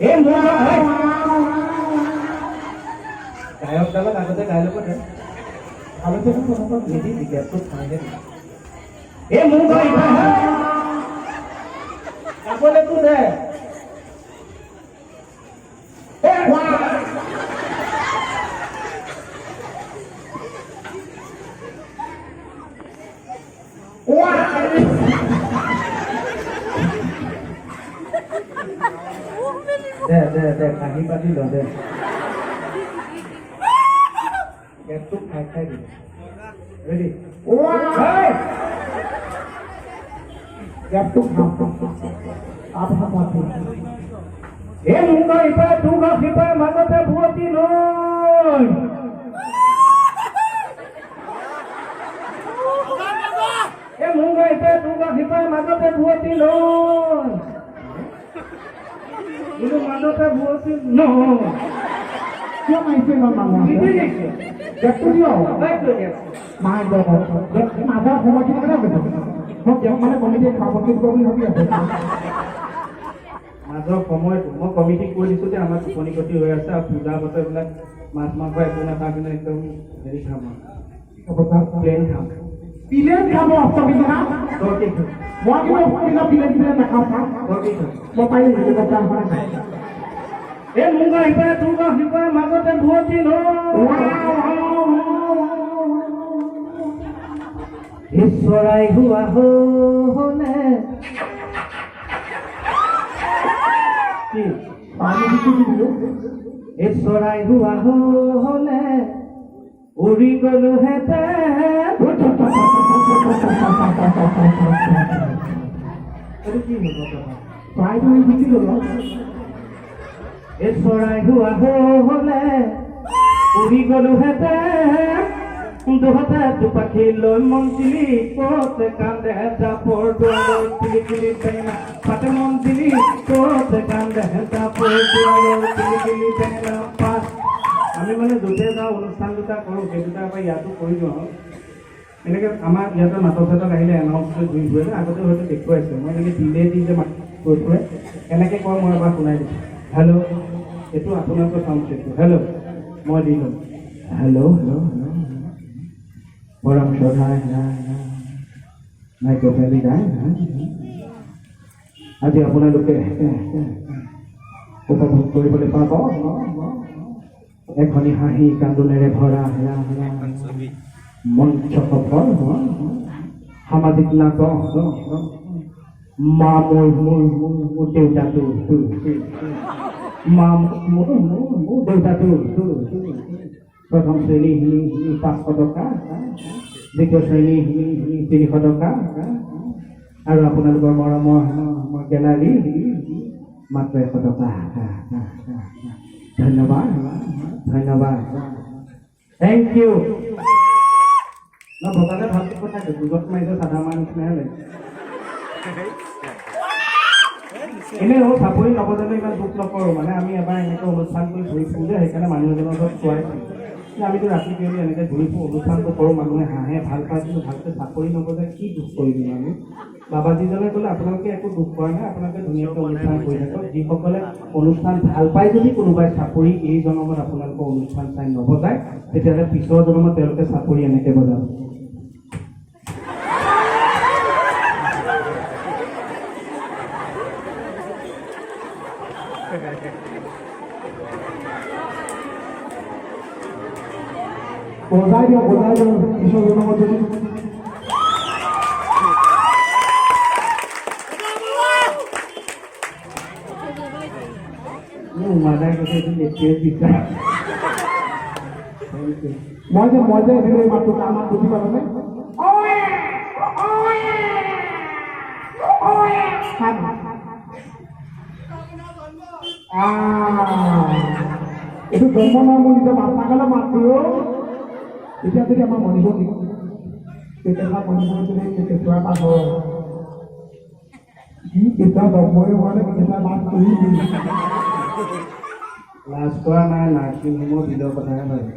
এই মোৰ গায়কডালক আগতে গাই ল'ব দে। আলোচনা কথা। নিদিবি, গেপটো খাইহে দিবি। এই মোৰ ঘৰ ইফালে, গাবলেতো দে। এ, দে দে দে, কাঁহী পাতি ল দে। গেপটো খাই খাই দিবি। ৰেডি? গেপটো খাম, তাৰপাছত মাতিম। এই মোৰ ঘৰ ইফালে, তোৰ ঘৰ সিপাৰে, মাজতে বোৱতী নৈ। এই মোৰ ঘৰ ইফালে, তোৰ ঘৰ সিপাৰে, মাজতে বোৱতী নৈ। কিন্তু মাজতে বোৱতী নৈ। কিয় মাৰিছে ইমান মানুহ আছে? নিদিয়ে কিয়? গেপটো দিয়ক। হয়তো গেপ। মাৰ মাজৰ সময়খিনি কেনে কৈছে, মই তেওঁক মানে কমিটিয়ে সভাপতি দিব বুলি ভাবি আছো। মাজৰ সময়টো মই কমিটিক কৈ দিছো যে আমাৰ টোপনি ক্ষতি হৈ আছে আৰু পূজা বছৰ এইবিলাক মাছ মাংস একো নাখাওঁ, কিন্তু একদম হেৰি খাম আৰু, প্লেন খাম। পিলেন খাব অষ্টমী দিনা। তই কি খাবি? মই কিন্তু অষ্টমী দিনা পিলেন চিলেন নাখাওঁ। তই কি খাবি? মই পাৰিলে হেলিকপ্টাৰ এখন খাওঁ। এই মোৰ ঘৰ ইপাৰে, তোৰ ঘৰ সিপাৰে, মাজতে বোৱতী নৈ। চৰাই হোৱা হলে কি? পানী দিছো দিলো। এই চৰাই হোৱা হলে উৰি গলোহেঁতেন। এইটো কি হ'ব কথা? চৰাইটো গুচি গ'ল। এই চৰাই হোৱা হলে উৰি গলোহেঁতেন, দুহাতে দুপাখি লৈ। মঞ্জিলি ক'ত কান্দে জাপৰ দুৱাৰৰ তিলি তিলি বেঙেনা পাতে। মঞ্জিলি ক'ত কান্দে জাপৰ দুৱাৰৰ তিলি তিলি বেঙেনা পাত। আমি মানে য'তে যাওঁ অনুষ্ঠান দুটা কৰোঁ, সেই দুটা পৰা ইয়াতো কৰি দিওঁ। আৰু এনেকৈ আমাৰ ইয়াতে নাটক চাটক আহিলে এনাউন্স কৰি ঘূৰি ফুৰে যে, আগতে হয়তো দেখুৱাইছে, মই এনেকৈ দিলে দি যে মাত কৈ ফুৰে, কেনেকৈ কয় মই এবাৰ শুনাই দিছোঁ। হেল্ল', এইটো আপোনালোকৰ চাউণ্ড চেকটো। হেল্ল', মই দি ল'ম। হেল্ল' হেল্ল' হেল্ল', পৰম শ্ৰদ্ধা মাইক্ৰফেমি গায়। আজি আপোনালোকে উপভোগ কৰিবলৈ পাব এখনি হাঁহি কান্দোনেৰে ভৰা মঞ্চ সফল সামাজিক নাটক মা মোৰ মোৰ মোৰ দেউতা তোৰ, মা মোৰ মোৰ দেউতা তোৰ। প্ৰথম শ্ৰেণী 500 টকা, দ্বিতীয় শ্ৰেণী 300 টকা আৰু আপোনালোকৰ মৰমৰ গেলাৰী মাত্ৰ 100 টকা। ধন্যবাদ, ধন্যবাদ, thank U. ন বজালে ভালকে কথা দুজত মাৰিছে, চাধা মাৰ নিচিনাহে লাগে। এনেই অ চাপৰি নবজালে ইমান দুখ নকৰোঁ। মানে আমি এবাৰ এনেকৈ অনুষ্ঠান কৰি ঘূৰি ফুৰোঁ যে, সেইকাৰণে মানুহ এজনৰ ওচৰত চোৱাইছিলোঁ যে আমিতো ৰাতি বিয়লি এনেকৈ ঘূৰি ফুৰোঁ, অনুষ্ঠানটো কৰোঁ, মানুহে হাঁহে, ভাল পায়, কিন্তু ভালকৈ চাপৰি নবজাই কি দুখ কৰি দিম আমি? বাবাজীজনে ক'লে, আপোনালোকে একো দুখ কৰা নাই, আপোনালোকে ধুনীয়াকৈ অনুষ্ঠান কৰি থাকক। যিসকলে অনুষ্ঠান ভাল পায়, যদি কোনোবাই চাপৰি এই জনমত আপোনালোকৰ অনুষ্ঠান চাই নবজায়, তেতিয়াহ'লে পিছৰ জনমত তেওঁলোকে চাপৰি এনেকৈ বজাব। বজাই দিয়ক, বজাই দিয়ক। পিছৰ জনমত যদি মোৰ উমাদাই কৈছে, এইটো নেটৱে বিচাৰ। Thank U. মই যে দিলো এই মাতটো, তাৰ মাত বুজি পালানে? খান। এইটো জন্ম নহয়, মোৰ নিজৰ বাচ্চাকালৰ মাতটো। এতিয়া যদি আমাৰ মণিব কেঁচুৱা, মণিব যদি কেঁচুৱা এটা হয়, কি কেঁচুৱা জন্মই হোৱা নাই, কেঁচুৱা লাজ কৰি দিম। লাজ কৰা নাই, নাৰ্ছিং হোমৰ বিলৰ কথাহে ভাবি।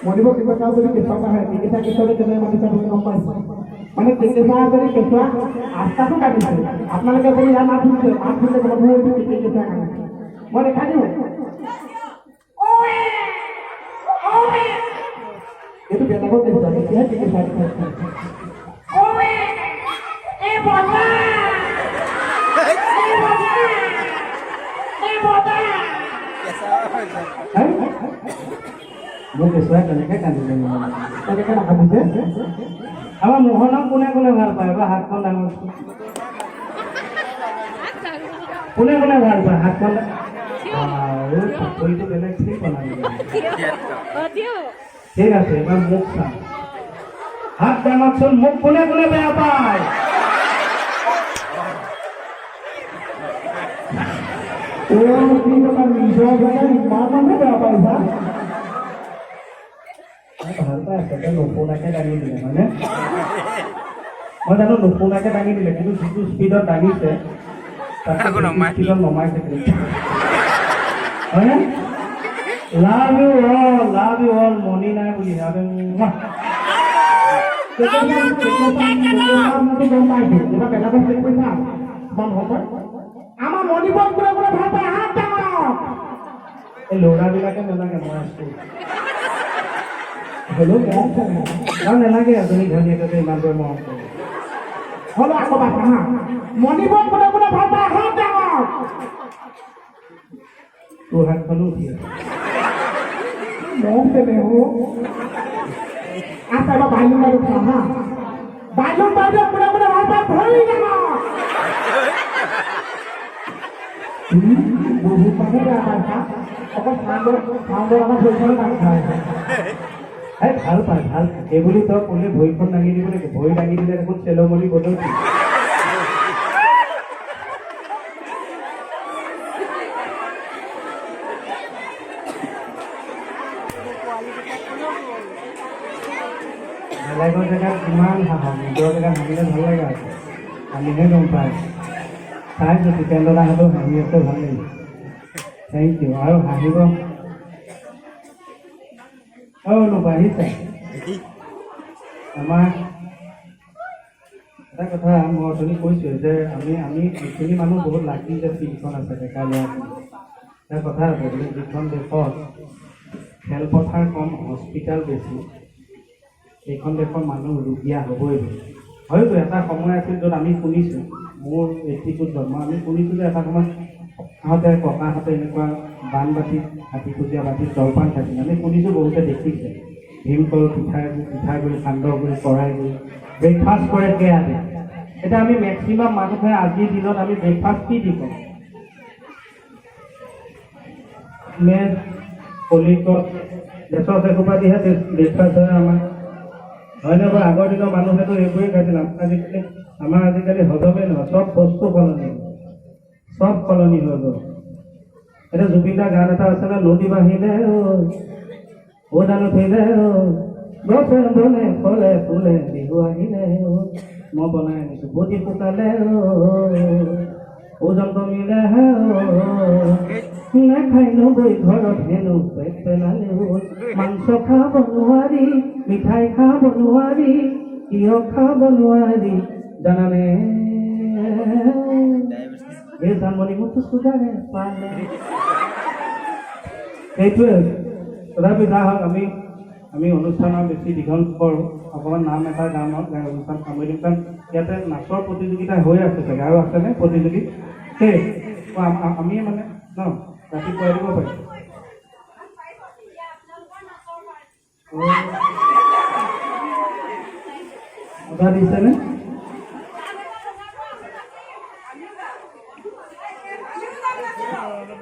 মণিব কিবা যদি কেঁচুৱা এটা হয়, কেঁচুৱা কেঁচুৱালে কেনেকৈ মাতিছে আপুনি গম পাইছে? মানে কেঁচুৱা যদি কেঁচুৱা আস্থাটো কাটিছে। আপোনালোকে যদি ইয়াৰ মাত শুনিছে, মাত শুনিলে। মানুহ এইটো কেকে কেঁচা কান্দে। মই দেখাই দিওঁ। এইটো বেলেগৰ কেঁচুৱা, এতিয়াহে কেকে চাই। হেই? মোৰ কেঁচুৱাই তেনেকে কান্দিলে মানে। তেনেকে নাকান্দিছে। আমাৰ মোহনক কোনে কোনে ভাল পায় বা হাতখন ডাঙৰ? কোনে কোনে ভাল পায় হাতখন? আৰু চাকৰিটো বেলেগ ঠিক বনাই। ঠিক আছে, এবাৰ মোক চাম। হাত ডাঙৰচোন। মোক কোনে কোনে বেয়া পায়? অ' কি কথা, নিজৰ জেগাত ইমান মানুহ বেয়া পাইছা? ভাল পাই আচলতে নুশুনাকে দাঙি দিলে। হয়নে? মই জানো নুশুনাকে দাঙি দিলে, কিন্তু যিটো স্পীডত দাঙিছে তাতকৈ স্পীডত নমাই থাকিলে, হয়নে? Love you all, love you all. মণি নাই বুলি আৰু। গম পাইছো, এইবাৰ বেলেগত চেক কৰিছা কিমান সময়। আমাৰ মণিপুৰত কোনে কোনে ভাল পায়, হাত ডাঙৰক। এই ল'ৰাবিলাকে নালাগে, মই আছো। হ'লেও মৰম চলে। আৰু নালাগে, এজনী ঘৈণীয়েককে ইমানদৰে মৰম কৰে। হ'লেও আকৌ বাছা হা। মণিপুৰত কোনে কোনে ভাল পায়, হাত ডাঙৰক। তোৰ হাতখনো উঠি আছে। মৰম চলে। হো, আচ্ছা, এবাৰ বাইলুং বাইদেউ চোৱা হা। বাইলুং বাইদেউ কোনে কোনে ভাল পায়, ভৰি ডাঙৰ। বহুত মানুহ বেয়া পাইছা। অকল চাউণ্ডৰ আমাৰ ভৰিখনে ডাঙৰ খাই আছে। এই ভাল পায়, ভাল। এইবুলি তই ক'লে ভৰিখন দাঙি দিব নেকি? ভৰি দাঙি দিলে দেখোন চেলমণি বদল। বেলেগৰ জেগাত কিমান হাঁহ, নিজৰ জেগাত হাঁহিলে ভাল লাগে আকৌ। আমিহে গম পাই চাইছোঁ। টিকেন দাদাহঁতেও হাঁহি আছে, ভাল লাগিছে। Thank U. আৰু হাঁহিব। অ' বাঢ়িছে আমাৰ। এটা কথা মই অথনি কৈছোঁৱে যে আমি এইখিনি মানুহ বহুত লাকি যে ফিল্ডখন আছে, ডেকা ল'ৰাখিনি। এটা কথা আছে বোলে, যিখন দেশত খেলপথাৰ কম, হস্পিটেল বেছি, সেইখন দেশৰ মানুহ ৰুগীয়া হ'বই বুলি। হয়তো এটা সময় আছিল য'ত আমি শুনিছোঁ, মোৰ 82ত জন্ম, আমি শুনিছোঁ যে এটা সময়ত ককাহঁতে ককাহঁতে এনেকুৱা বানবাটিত, হাতীখুজীয়া বাতিত জলপান খাইছিল। আমি শুনিছোঁ, বহুতে দেখিছে। ভীমকল, পিঠাগুড়ি, সান্দহগুড়ি, কৰাই গুড়ি ব্ৰেকফাষ্ট কৰে সেয়া। এতিয়া আমি মেক্সিমাম মানুহে আজিৰ দিনত আমি ব্ৰেকফাষ্ট কি দি কওঁ? মেজ কলিকত গেছৰ এসোপা দিহে ব্ৰেকফাষ্ট হয় আমাৰ, হয়নে বাৰু? আগৰ দিনৰ মানুহেতো এইবোৰেই খাইছিল। আমাৰ আজিকালি হজমেই নহয়। চব বস্তু সলনি হ'ল, চব সলনি হৈ গ'ল। এতিয়া জুবিন দাৰ গান এটা আছে ন, নদী বাঢ়িলে উজান উঠিলে গছে বনে ফলে ফুলে বিহু আহিলে, মই বনাই আনিছোঁ, বডি শুকালে ওজন কমিলে, নাখাই নগৈ ঘৰত হেনো পেট পেলালে, মাংস খাব নোৱাৰি, মিঠাই খাব নোৱাৰি, কিয় খাব নোৱাৰি জানানে? এই জানমণি মোৰতো চুগাৰে পালে। সেইটোৱে হৈছে। তথাপি যা হওক, আমি অনুষ্ঠানৰ বেছি দীঘল নকৰোঁ। অকণমান নাম এটা গাম আৰু গাই অনুষ্ঠান সামৰি দিম, কাৰণ ইয়াতে নাচৰ প্ৰতিযোগিতা হৈ আছে চাগে। আৰু আছেনে প্ৰতিযোগী? শেষ? আমিয়ে মানে ন ৰাতিপুৱাই দিব পাৰিম। অৰ্ডাৰ দিছেনে?